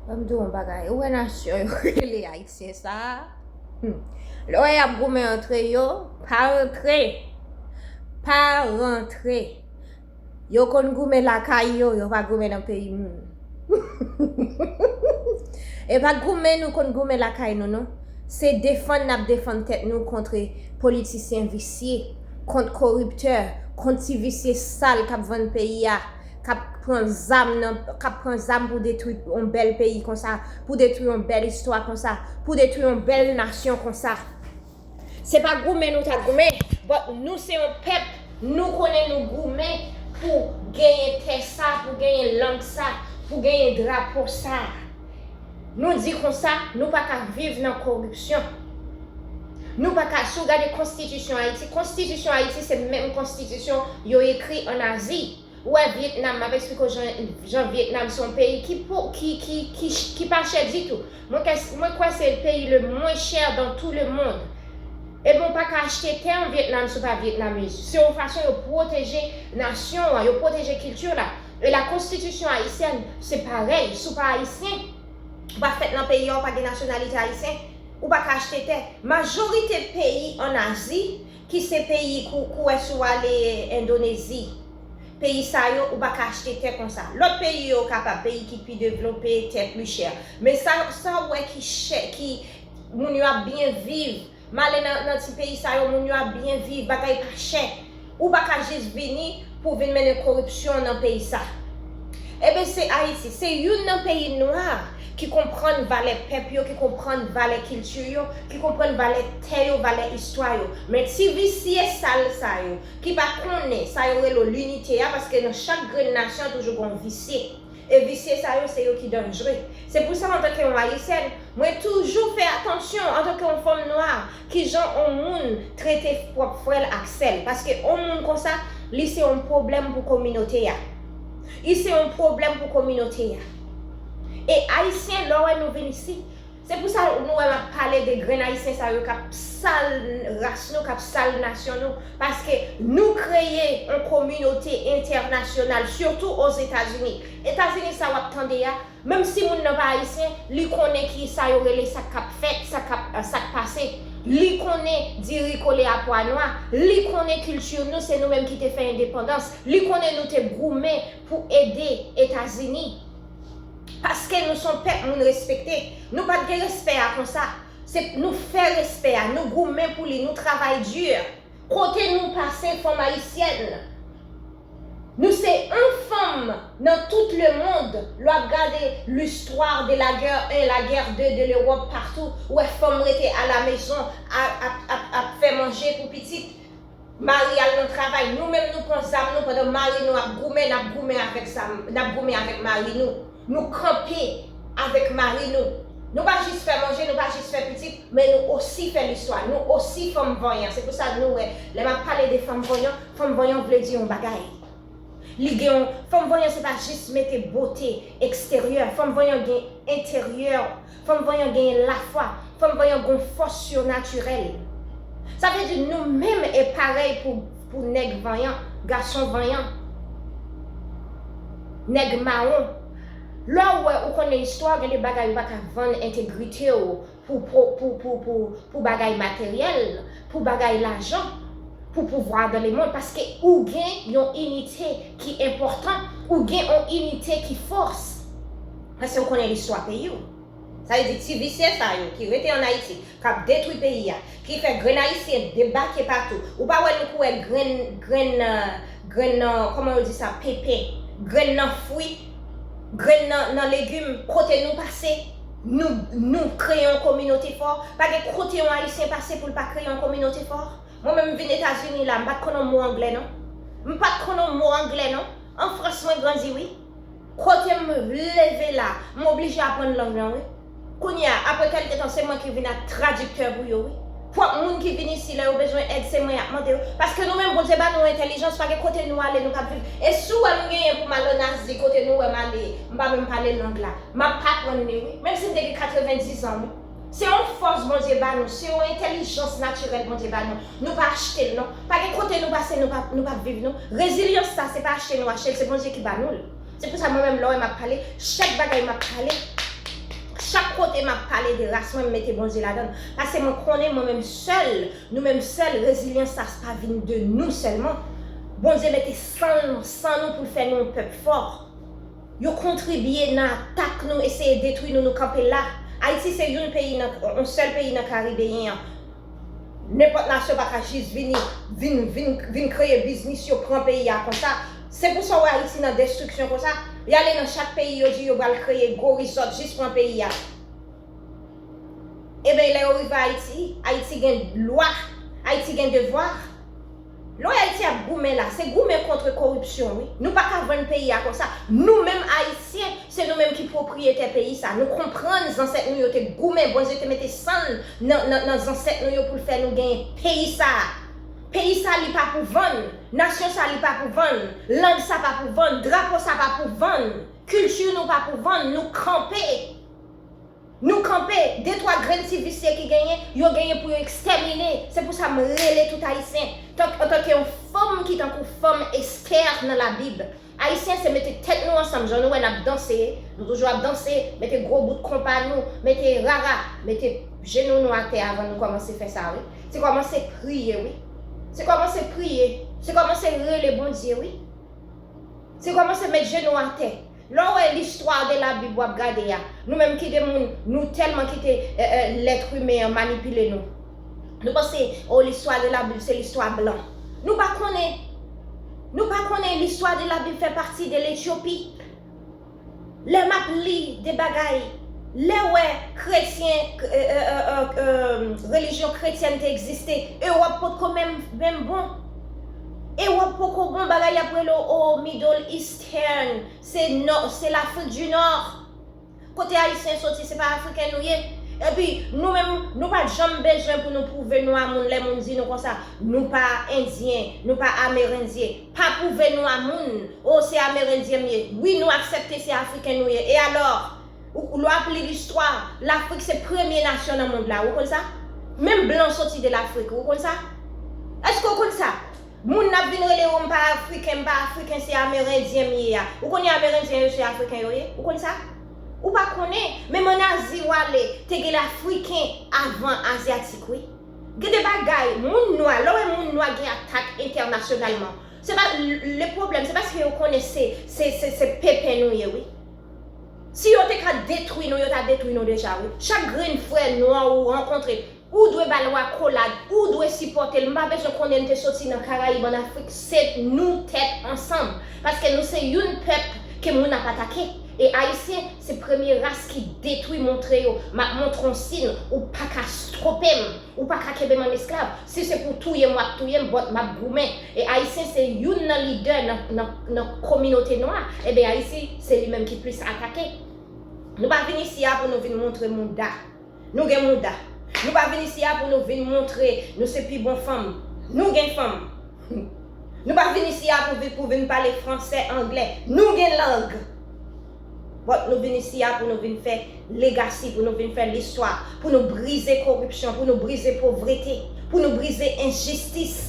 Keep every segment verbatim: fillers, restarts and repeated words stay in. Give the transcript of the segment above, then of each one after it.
Ban m di w yon bagay. Ou wè nasyon yo rele Ayisyen sa a? Hmm. Lè w wè y ap goumen antre yo, pa rantre. Pa rantre. Yo konn goumen lakay yo, yo pa goumen nan peyi moun. E pa goumen nou konn goumen lakay nou, non. Se defann n ap defann tèt nou kont politisyen visye, kont koriptè, kont ti visye sal k ap vann peyi a, k ap pran zam nan, k ap pran zam pou detwi yon bèl peyi konsa, pou detwi yon bèl istwa konsa, pou detwi yon bèl nasyon konsa. Se pa goumen nou ta goumen, but nou se yon pèp, nou konnen nou goumen pou genyen tè sa, pou genyen lang sa, pou genyen drapo sa. Nou di konsa, nou pa ka viv nan koripsyon. Nou pa ka, si w gade konstitisyon Ayiti, konstitisyon Ayiti se menm konstitisyon yo ekri ann Azi. Ou wè Vyetnam, m ap eksplike w jan, jan Vyetnam se yon peyi ki, po- ki, ki, ki, ki pa chè ditou. Mwen, kè- mwen kwè se peyi le mwen chè dans tout le monde. Ebyen, ou pa ka achte tè an Vyetnam si w pa Vyetnamese. Se yon fason yo pwoteje nasyon an, yo pwoteje kilti la. E la konstitisyon ayisyèn, se parèy. Si w pa ayisyen, ou pa fèt nan peyi a, ou pa gen nasyonalite ayisyen, ou pa ka achte tè. Majorite peyi ann Azi, ki se peyi kou- kou wè si w ale Endonezi, peyi sa yo, ou pa ka achte tè konsa. Lòt peyi yo kapab, peyi ki pi devlope, tè pli chè. Men sa, sa w wè ki chè, ki moun yo ap byen viv. M ale nan, nan ti peyi sa yo, moun yo ap byen viv, bagay pa chè. Ou pa ka jis vini pou vin mennen koripsyon nan peyi sa. Ebyen, se Ayiti, se youn nan peyi nwa ki konprann valè pèp yo, ki konprann valè kilti yo, ki konprann valè tè yo, valè istwa yo. Men ti visye sal sa yo, ki pa konnen sa yo rele linite a, paske nan chak grenn nasyon toujou gen yon visye. E visye sa yo, se yo ki danjre. Se pou sa, antanke yon Ayisyèn, mwen toujou fè atansyon, antanke yon fanm nwa, kijan yon moun trete pwòp frè l ak sè l. Paske yon moun konsa, li se yon pwoblèm pou kominote a. Li se yon pwoblèm pou kominote a. E Ayisyen, lè w wè nou vin isit, se pou sa nou wè m ap pale de grenn Ayisyen sa yo k ap sal ras nou, k ap sal nasyon nou. Paske nou kreye yon kominote entènasyonal, sitou Ozetazini. Etazini sa w ap tande a, menm si moun nan pa ayisyen, li konnen ki sa yo rele sa k ap fèt, sa k ap, sa k pase. Li konnen diri kole a pwa nwa. Li konnen kilti nou, se nou menm ki te fè endepandans. Li konnen nou te goumen pou ede Etazini. Paske nou se yon pèp moun respekte. Nou pa t gen respè a konsa. Se nou fè respè a, nou goumen pou li, nou travay di. Kote nou pase fanm ayisyèn? Nou se yon fanm nan tout le monde. Lè w ap gade l'histoire de la guerre un, la guerre deux de l'Europe, partout, ou wè fanm rete a la maison, ap, ap, ap, ap fè manje pou pitit. Mari al nan travay, nou menm nou pran zam nou pandan mari nou ap goumen, n ap goumen avèk zam, n ap goumen avèk mari nou. Nou kanpe avèk mari nou. Nou pa jis fè manje, nou pa jis fè pitit, men nou osi fè listwa, nou osi fanm vanyan. Se pou sa nou wè, lè m ap pale de fanm vanyan, fanm vanyan vle di yon bagay. Li gen yon, fanm vanyan se pa jis mete bote eksteryè, fanm vanyan gen enteryè, fanm vanyan genyen lafwa, fanm vanyan gon fòs sinatirèl. Sa vle di nou menm e parèy pou, pou nèg vanyan, gason vanyan, nèg mawon. Lè w wè ou konnen istwa, gen de bagay ou pa ka vann entegrite w pou, pou, pou, pou, pou, pou bagay materyèl, pou bagay lajan, pou pouvwa dans le monde, paske ou gen yon inite ki enpòtan, ou gen yon inite ki fòs. Paske ou konnen listwa peyi w. Sa vle di ti visye sa yo ki rete ann Ayiti, k ap detwi peyi a, ki fè grenn ayisyen debake patou. Ou pa wè nou kou wè grenn, grenn, euh, grenn nan, kòman yo di sa, pepe, grenn nan fwi, grenn nan, nan legim, kote nou pase, nou, nou kreye yon kominote fò. Pa gen kote yon ayisyen pase pou l pa kreye yon kominote fò. Mwen menm m vin Etazini la, m pa t konn yon mo anglè non. M pa t konn yon mo anglè non. An Frans mwen grandi wi. Kote m leve la, m oblije aprann lang nan wi. Kounye a, apre kèlke tan, se mwen ki vin ak tradiktè pou yo wi. Pwòp moun ki vin isi, lè yo bezwen èd, se mwen y ap mande yo. Paske nou menm, Bondye ba nou entèlijans, pa gen kote nou ale, nou p ap viv. E si w wè m genyen pou m al ann Azi, kote nou wè m ale, m pa menm pale lang la, m ap aprann li wi. Menm si m te gen katrevendiz an wi. Se yon fòs Bondye ba nou, se yon entèlijans natirèl Bondye ba nou. Nou pa achte l non. Pa gen kote nou pase, nou p ap, nou p ap viv non. Rezilyans sa, se pa achte nou achte l, se Bondye ki ba nou l. Se pou sa mwen menm lè w wè m ap pale, chak bagay m ap pale, Kote m ap pale de ras mwen, m mete Bondye ladan l. Paske mwen konnen mwen menm sèl, nou menm sèl, rezilyans sa pa vin de nou sèlman. Bondye mete san, san nou pou l fè nou yon pèp fò. Yo kontribye nan atak nou, eseye detwi nou, nou kanpe la. Ayiti se youn peyi nan, yon sèl peyi nan Karibeyen an. Nenpòt nasyon pa ka jis vini, vin, vin, vin kreye biznis yo, pran peyi a konsa. Se pou sa w wè Ayiti nan destriksyon konsa. Y ale nan chak peyi, yo di yo pral kreye gwo resort, jis pran peyi a. Ebyen, lè yo rive Ayiti, Ayiti gen lwa, Ayiti gen devwa. Lè w wè Ayiti ap goumen la, se goumen kont koripsyon, wi. Nou pa ka vann peyi a konsa. Nou menm Ayisyen, se nou menm ki pwopriyetè peyi sa. Nou konprann zansèt nou yo te goumen, Bondye te mete san l nan, nan, nan zansèt nou yo pou l fè nou genyen peyi sa. Peyi sa, li pa pou vann. Nasyon sa, li pa pou vann. Lang sa pa pou vann. Drapo sa pa pou vann. Kilti nou pa pou vann. Nou kanpe. Nou kanpe, de twa grenn ti visye ki genyen, yo genyen pou yo ekstèmine. Se pou sa m rele tout Ayisyen, tan, antanke yon fanm ki tankou fanm Estè nan Labib. Ayisyen, se mete tèt nou ansanm, jan nou wè n ap danse, nou toujou ap danse, mete gwo bout konpa nou, mete rara, mete jenou nou atè avan nou kòmanse fè sa, wi. Se kòmanse priye, wi. Se kòmanse priye. Se kòmanse rele Bondye, wi. Se kòmanse met jenou atè. Lè w wè l'histoire de la Bible w ap gade a, nou menm ki de moun, nou tèlman kite, eh, eh, lèt imen an manipile nou. Nou panse, oh, l'histoire de la Bible, se listwa blan. Nou pa konnen. Nou pa konnen l'histoire de la Bible fè pati de l'Etiopi. Lè m ap li de bagay, lè w wè kretyen, eh, eh, eh, eh, eh, relijyon kretyèn te egziste, Ewòp potko menm, menm bon. Ewòp poko bon, bagay y ap rele w, oh, Middle Eastern, se nò, se Lafrik di Nò. Kote Ayisyen soti, se pa Afriken nou ye. Epi, nou menm, nou pa t janm bezwen pou nou pwouve nou a moun lè moun di nou konsa, nou pa Endyen, nou pa Amerendyen. Pa pwouve nou a moun, oh, se Amerendyen m ye. Wi, nou aksepte se Afriken nou ye. E alò, ou, ou lè w ap li listwa, Lafrik se premye nasyon nan mond la, ou konn sa? Menm blan soti de Lafrik, ou konn sa? Èske w konn sa? Moun n ap vin rele yo, m pa Afriken, m pa Afriken, se Amerendyen m ye a. Ou konnen Amerendyen yo se Afriken yo ye? Ou konn sa? Ou pa konnen, menm ann Azi w ale, te gen Lafriken avan Azyatik, wi. Gen de bagay, moun nwa, lè w wè moun nwa gen atak entènasyonalman, se pa, le pwoblèm, se paske yo konnen se, se, se, se pepen nou ye, wi. Si yo te ka detwi nou, yo ta detwi nou deja, wi. Chak grenn frè nwa ou rankontre, ou dwe ba l akolad, ou dwe sipòte l. M pa bezwen konnen l te soti nan Karayib, ann Afrik, se nou tèt ansanm. Paske nou se youn pèp ke moun ap atake. E Ayisyen, se premye ras ki detwi, montre yo, m ap montre w siy, ou pa ka estwope m, ou pa ka kenbe m ann esklav. Si se pou touye m, w ap touye m, but m ap goumen. E Ayisyen se youn nan lidè nan, nan, nan kominote nwa. Ebyen, Ayiti, se li menm ki plis atake. Nou pa vin isi a pou nou vin montre mouda. Nou gen mouda. Nou pa vin isi a pou nou vin montre nou se pi bon fanm. Nou gen fanm. Nou pa vin isi a pou vin, pou vin pale fransè, anglè. Nou gen lang. But nou vin isi a pou nou vin fè legacy, pou nou vin fè listwa, pou nou brize koripsyon, pou nou brize povrete, pou nou brize enjistis.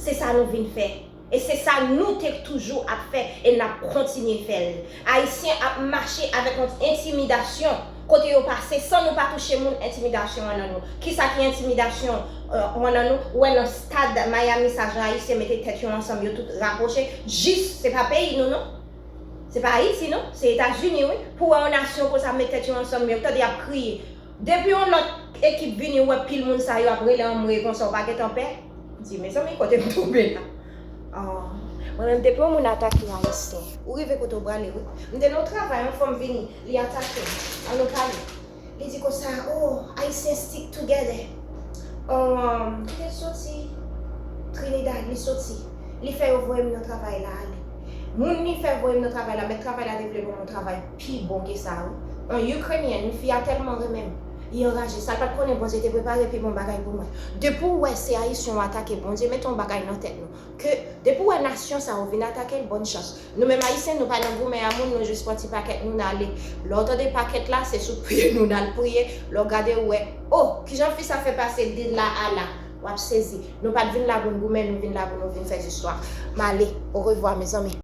Se sa nou vin fè. E se sa nou te toujou ap fè e n ap kontinye fè l. Ayisyen ap mache avèk yon entimidasyon. Kote yo pase, san nou pa touche moun, entimidasyon an nan nou. Kisa ki entimidasyon, euh, an nan nou? Ou wè nan stad Miami sa, jan Ayisyen mete tèt yo ansanm, yo tout rapwoche. Jis, se pa peyi nou, non. Se pa Ayiti, non. Se Etazini, wi. Pou wè yon nasyon konsa met tèt yo ansanm, yo tande y ap kriye. Depi yon lòt ekip vini, ou wè pil moun sa yo ap rele anmwe konsa, ou pa gentan pè? Di, mezanmi, kote m tonbe la? Ah, mwen menm, depi yon moun atake Ayisyen, ou rive kote w prale, wi. M te nan yon travay, yon fanm vini, li atake m. An nou pale. Li di konsa, oh, Ayisyen stick together. Um, kote l soti? Trinidad, li soti. Li fè yo voye m nan travay la ale. Moun li fè voye m nan travay la, mèt travay la te vle ban m yon travay pi bon ke sa, wi. Yon Ukrainian, fi a tèlman renmen m, li anraje. Sa l pa t konnen, Bondye te prepare pi bon bagay pou mwen. Depi w wè se Ayisyen w atake, Bondye mete yon bagay nan tèt nou. Ke depi w wè nasyon sa yo vin atake l, bòn chans. Nou menm Ayisyen, nou pa nan goumen a moun, nou jis pran ti pakèt nou, n ale. Lè w tande pakèt la, se sou pye nou n al priye. Lè w gade, w wè, oh, kijan fi sa fè pase de la a la? W ap sezi. Nou pa t vin la pou n goumen, nou vin la pou nou vin fè zistwa. M ale. Orevwa, mezanmi.